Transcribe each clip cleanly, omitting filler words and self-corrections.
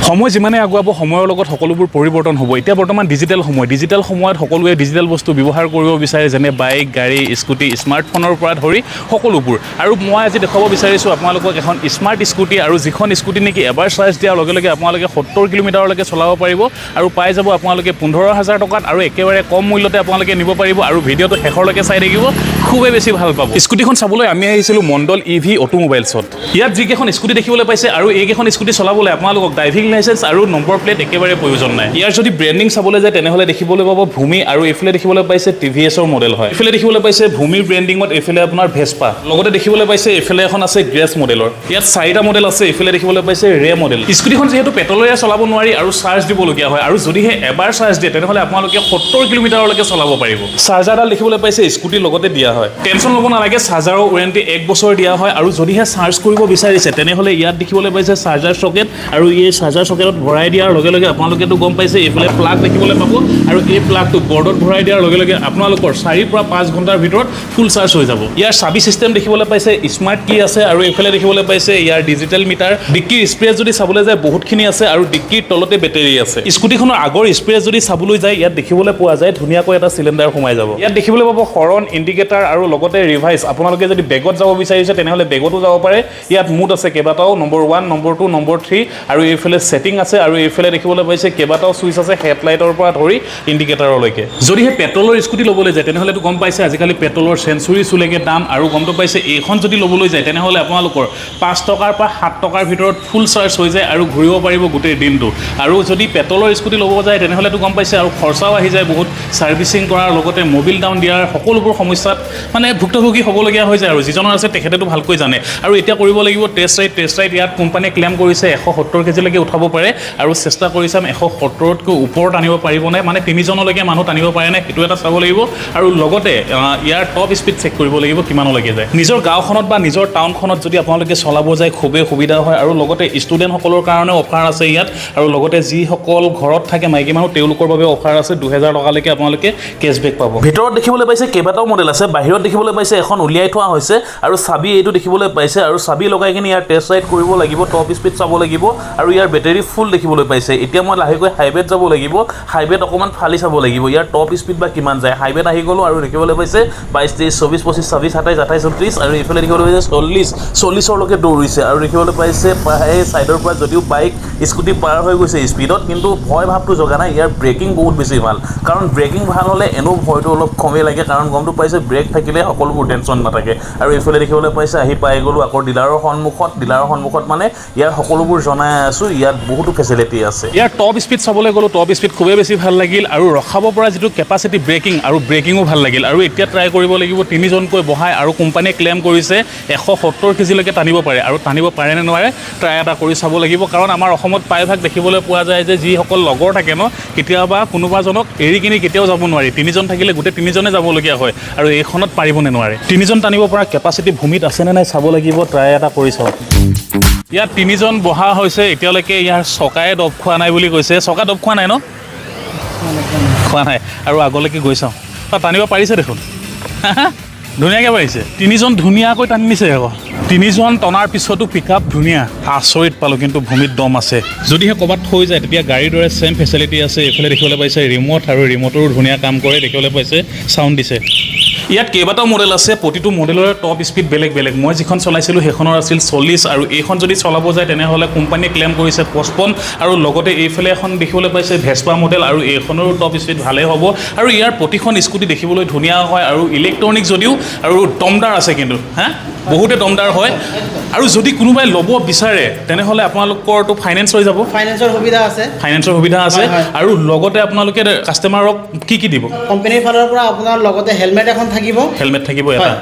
সময় যিমানে আগুৱাব, সময়ৰ লগত সকলোবোৰ পৰিৱৰ্তন হ'ব। এতিয়া বৰ্তমান ডিজিটেল সময়। ডিজিটেল সময়ত সকলোৱে ডিজিটেল বস্তু ব্যৱহাৰ কৰিব বিচাৰে, যেনে বাইক, গাড়ী, স্কুটি, স্মাৰ্টফোনৰ পৰা ধৰি সকলোবোৰ। আৰু মই আজি দেখুৱাব বিচাৰিছোঁ আপোনালোকক এখন স্মাৰ্ট স্কুটি আৰু যিখন স্কুটি নেকি এবাৰ চাৰ্জ দিয়াৰ লগে লগে আপোনালোকে 70 কিলোমিটাৰলৈকে চলাব পাৰিব আৰু পাই যাব আপোনালোকে 15,000 টকাত আৰু একেবাৰে কম মূল্যতে আপোনালোকে নিব পাৰিব। আৰু ভিডিঅ'টো শেষৰলৈকে চাই থাকিব, খুবেই বেছি ভাল পাব। স্কুটিখন চাবলৈ আমি আহিছিলোঁ মণ্ডল ই ভি অটোমোবাইলছত। ইয়াত যিকেইখন স্কুটি দেখিবলৈ পাইছে আৰু এইকেইখন স্কুটি চলাবলৈ আপোনালোকক ড্ৰাইভিং লাইচেঞ্চ আৰু নম্বৰ প্লেট একেবাৰে প্ৰয়োজন নাই। ইয়াৰ যদি ব্ৰেণ্ডিং চাবলৈ যায়, তেনেহ'লে দেখিবলৈ পাব ভূমি আৰু এইফালে দেখিবলৈ পাইছে টিভিএছৰ মডেল হয়। এইফালে দেখিবলৈ পাইছে ভূমিৰ ব্ৰেণ্ডিঙত, এইফালে আপোনাৰ ভেস্পা। লগতে দেখিবলৈ পাইছে এইফালে এখন আছে গ্ৰেছ মডেলৰ। ইয়াত চাৰিটা মডেল আছে। এইফালে দেখিবলৈ পাইছে ৰে মডেল। স্কুটিখন যিহেতু পেট্ৰলেৰে চলাব নোৱাৰি আৰু চাৰ্জ দিবলগীয়া হয় আৰু যদিহে এবাৰ চাৰ্জ দিয়ে, তেনেহ'লে আপোনালোকে 70 কিলোমিটাৰলৈকে চলাব পাৰিব। চাৰ্জাৰডাল দেখিবলৈ পাইছে স্কুটিৰ লগতে দিয়া হয়। টেনশ্যন ল'ব নালাগে, চাৰ্জাৰৰ ৱাৰেণ্টি এক বছৰ দিয়া হয়। আৰু যদিহে চাৰ্জ কৰিব বিচাৰিছে, তেনেহ'লে ইয়াত দেখিবলৈ পাইছে চাৰ্জাৰ চকেট আৰু এই চাৰ্জাৰ চকেটত ভৰাই দিয়াৰ লগে লগে আপোনালোকেতো গম পাইছে, এইফালে প্লাগ দেখিবলৈ পাব আৰু এই প্লাগটো বৰ্ডত ভৰাই দিয়াৰ লগে লগে আপোনালোকৰ 4ৰ পৰা 5 ঘণ্টাৰ ভিতৰত ফুল চাৰ্জ হৈ যাব। ইয়াৰ চাবি চিষ্টেম দেখিবলৈ পাইছে, স্মাৰ্ট কি আছে আৰু এইফালে দেখিবলৈ পাইছে ইয়াৰ ডিজিটেল মিটাৰ। ডিক্কিৰ স্পেচ যদি চাবলৈ যায়, বহুতখিনি আছে আৰু ডিক্কিৰ তলতে বেটেৰী আছে। স্কুটিখনৰ আগৰ স্পেচ যদি চাবলৈ যায়, ইয়াত দেখিবলৈ পোৱা যায় ধুনীয়াকৈ এটা চিলিণ্ডাৰ সোমাই যাব। ইয়াত দেখিবলৈ পাব হৰণ, ইণ্ডিকেটাৰ আৰু লগতে ৰিভাৰ্ছ। আপোনালোকে যদি বেকত যাব বিচাৰিছে, তেনেহ'লে বেকতো যাব পাৰে। ইয়াত মোড আছে কেইবাটাও, নম্বৰ 1, নম্বৰ 2, নম্বৰ 3 আৰু এইফালে ছেটিং আছে আৰু এইফালে দেখিবলৈ পাইছে কেইবাটাও ছুইচ আছে, হেডলাইটৰ পৰা ধৰি ইণ্ডিকেটাৰলৈকে। যদিহে পেট্ৰলৰ স্কুটি ল'বলৈ যায়, তেনেহ'লেতো গম পাইছে আজিকালি পেট্ৰলৰ চেঞ্চুৰী চুলেগে দাম। আৰু গমটো পাইছে, এইখন যদি ল'বলৈ যায়, তেনেহ'লে আপোনালোকৰ 5 টকাৰ পৰা 7 টকাৰ ভিতৰত ফুল চাৰ্জ হৈ যায় আৰু ঘূৰিব পাৰিব গোটেই দিনটো। আৰু যদি পেট্ৰলৰ স্কুটি ল'ব যায়, তেনেহ'লেতো গম পাইছে আৰু খৰচাও আহি যায় বহুত। ছাৰ্ভিচিং কৰাৰ লগতে মবিল ডাউন দিয়াৰ সকলোবোৰ সমস্যাত মানে ভুক্তভোগী হ'বলগীয়া হৈ যায়। আৰু যিজনৰ আছে, তেখেতেতো ভালকৈ জানে। আৰু এতিয়া কৰিব লাগিব টেষ্ট ৰাইড। টেষ্ট ৰাইড ইয়াত কোম্পানীয়ে ক্লেইম কৰিছে 170 কেজিলৈকে উঠাব পাৰে আৰু চেষ্টা কৰি চাম 170তকৈ ওপৰত আনিব পাৰিবনে, মানে তিনিজনলৈকে মানুহ টানিব পাৰেনে, সেইটো এটা চাব লাগিব। আৰু লগতে ইয়াৰ টপ স্পীড চেক কৰিব লাগিব কিমানলৈকে যায়। নিজৰ গাঁওখনত বা নিজৰ টাউনখনত যদি আপোনালোকে চলাব যায়, খুবেই সুবিধা হয়। আৰু লগতে ষ্টুডেণ্টসকলৰ কাৰণেও অফাৰ আছে ইয়াত আৰু লগতে যিসকল ঘৰত থাকে মাইকী মানুহ, তেওঁলোকৰ বাবে অফাৰ আছে। 2000 টকালৈকে আপোনালোকে কেছবেক পাব। ভিতৰত দেখিবলৈ পাইছে কেইবাটাও মডেল আছে। বাহিৰত দেখিবলৈ পাইছে এখন উলিয়াই থোৱা হৈছে আৰু চাবি এইটো দেখিবলৈ পাইছে আৰু চাবি লগাই কিনি ইয়াৰ টেষ্ট ৰাইড কৰিব লাগিব, টপ স্পীড চাব লাগিব। আৰু ইয়াৰ বেটেৰী ফুল দেখিবলৈ পাইছে। এতিয়া মই লাহেকৈ হাইৱেত যাব লাগিব। হাইৱেত অকণমান ফালি চাব লাগিব ইয়াৰ টপ স্পীড বা কিমান যায়। হাইৱেত আহি গ'লোঁ আৰু দেখিবলৈ পাইছে 22, 23, 24, 25, 26, 27, 28, 29 আৰু এইফালে দেখিবলৈ পাইছে 40, 40ৰলৈকে দৌৰিছে। আৰু দেখিবলৈ পাইছে এই ছাইডৰ পৰা যদিও বাইক, স্কুটি পাৰ হৈ গৈছে স্পীডত, কিন্তু ভয় ভাৱটো জগা নাই। ইয়াৰ ব্ৰেকিং বহুত বেছি ভাল, কাৰণ ব্ৰেকিং ভাল হ'লে এনেও ভয়টো অলপ কমেই লাগে, কাৰণ গমটো পাইছে ব্ৰেক থাকিলে সকলোবোৰ টেনশ্যন নাথাকে। আৰু এইফালে দেখিবলৈ পাইছে আহি পাই গ'লোঁ আকৌ ডিলাৰৰ সন্মুখত। ডিলাৰৰ সন্মুখত মানে ইয়াৰ সকলোবোৰ জনাই আছোঁ, ইয়াত বহুতো ফেচিলিটি আছে। ইয়াৰ টপ স্পীড চাবলৈ গ'লোঁ, টপ স্পীড খুবেই বেছি ভাল লাগিল আৰু ৰখাব পৰা যিটো কেপাচিটি, ব্ৰেকিং আৰু ব্ৰেকিঙো ভাল লাগিল। আৰু এতিয়া ট্ৰাই কৰিব লাগিব তিনিজনকৈ বহাই আৰু কোম্পানীয়ে ক্লেইম কৰিছে 170 কেজিলৈকে টানিব পাৰে আৰু টানিব পাৰে নে নোৱাৰে ট্ৰাই এটা কৰি চাব লাগিব। কাৰণ আমাৰ অসমত প্ৰায়ভাগ দেখিবলৈ পোৱা যায় যে যিসকল লগৰ থাকে ন, কেতিয়াবা কোনোবাজনক এৰি কিনি কেতিয়াও যাব নোৱাৰি। তিনিজন থাকিলে গোটেই তিনিজনে যাবলগীয়া হয়। আৰু এইখনত পাৰিব নে নোৱাৰে, তিনিজন টানিব পৰা কেপাচিটি ভূমিত আছেনে নাই চাব লাগিব। ট্ৰাই এটা কৰি চাওঁ। ইয়াত তিনিজন বহা হৈছে, এতিয়ালৈকে ইয়াৰ চকাই দব খোৱা নাই বুলি কৈছে। চকা দব খোৱা নাই ন? খোৱা নাই। আৰু আগলৈকে গৈ চাওঁ। টানিব পাৰিছে দেখোন, ধুনীয়াকৈ পাৰিছে। তিনিজন ধুনীয়াকৈ টানি নিছে আকৌ। তিনিজন টনাৰ পিছতো পিক আপ ধুনীয়া। আচৰিত পালোঁ কিন্তু, ভূমিত দম আছে। যদিহে ক'ৰবাত থৈ যায়, তেতিয়া গাড়ীৰ দৰে ছেম ফেচিলিটি আছে। এইফালে দেখিবলৈ পাইছে ৰিম'ট আৰু ৰিম'টৰো ধুনীয়া কাম কৰে। দেখিবলৈ পাইছে চাউণ্ড দিছে। ইয়াত কেইবাটাও মডেল আছে, প্ৰতিটো মডেলৰে টপ স্পীড বেলেগ বেলেগ। মই যিখন চলাইছিলোঁ, সেইখনৰ আছিল 40 আৰু এইখন যদি চলাব যায়, তেনেহ'লে কোম্পানীয়ে ক্লেইম কৰিছে 55। আৰু লগতে এইফালে এখন দেখিবলৈ পাইছে ভেস্পা মডেল আৰু এইখনৰো টপ স্পীড ভালেই হ'ব। আৰু ইয়াৰ প্ৰতিখন স্কুটি দেখিবলৈ ধুনীয়া হয় আৰু ইলেক্ট্ৰনিক যদিও আৰু দমদাৰ আছে কিন্তু, হা, বহুতে দমদাৰ হয়। আৰু যদি কোনোবাই ল'ব বিচাৰে, তেনেহ'লে আপোনালোকৰতো ফাইনেন্স হৈ যাব? ফাইনেন্সৰ সুবিধা আছে। ফাইনেন্সৰ সুবিধা আছে। হয়। আৰু লগতে আপোনালোকে কাষ্টমাৰক কি কি দিব? কোম্পানীৰ ফালৰ পৰা আপোনাৰ লগতে হেলমেট এখন থাকিব। হেলমেট থাকিব এটা।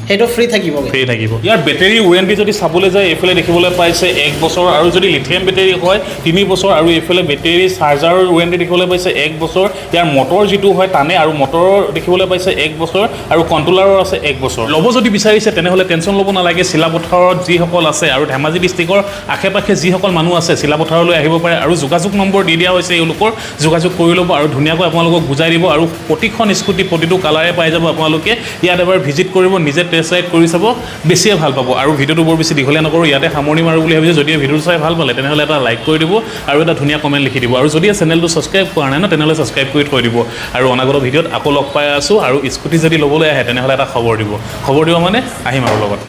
সেইটো ফ্ৰী থাকিব। ফ্ৰী থাকিব। ইয়াৰ বেটেৰী ৱেৰেণ্টি যদি চাবলৈ যায়, এইফালে দেখিবলৈ পাইছে এক বছৰ আৰু যদি লিথিয়াম বেটেৰী হয় 3 বছৰ। আৰু এইফালে বেটেৰী চাৰ্জাৰৰ ৱেৰেণ্টি দেখিবলৈ পাইছে এক বছৰ। ইয়াৰ মটৰ যিটো হয় টানে আৰু মটৰৰ দেখিবলৈ পাইছে এক বছৰ আৰু কণ্ট্ৰলাৰৰ আছে এক বছৰ। ল'ব যদি বিচাৰিছে, তেনেহ'লে টেনশ্যন ল'ব নালাগে। চিলাপথাৰত যিসকল আছে আৰু ধেমাজি ডিষ্ট্ৰিক্টৰ আশে পাশে যিসকল মানুহ আছে, চিলাপথাৰলৈ আহিব পাৰে। আৰু যোগাযোগ নম্বৰ দি দিয়া হৈছে এওঁলোকৰ, যোগাযোগ কৰি ল'ব আৰু ধুনীয়াকৈ আপোনালোকক বুজাই দিব। আৰু প্ৰতিখন স্কুটি প্ৰতিটো কালাৰে পাই যাব আপোনালোকে। আপোনালোকে ইয়াত এবাৰ ভিজিট কৰিব, নিজে টেষ্ট ৰাইড কৰি চাব, বেছিয়ে ভাল পাব। আৰু ভিডিঅ'টো বৰ বেছি দীঘলীয়া নকৰোঁ, ইয়াতে সামৰণি মাৰোঁ বুলি ভাবিছোঁ। যদি ভিডিঅ'টো চাই ভাল পালে, তেনেহ'লে এটা লাইক কৰি দিব আৰু এটা ধুনীয়া কমেণ্ট লিখি দিব। আৰু যদি চেনেলটো ছাবস্ক্ৰাইব কৰা নাই ন, তেনেহ'লে ছাবস্ক্ৰাইব কৰি থৈ দিব। আৰু অনাগত ভিডিঅ'ত আকৌ লগ পাই আছোঁ। আৰু স্কুটি যদি ল'বলৈ আহে, তেনেহ'লে এটা খবৰ দিব। খবৰ দিব মানে আহিম আৰু লগত।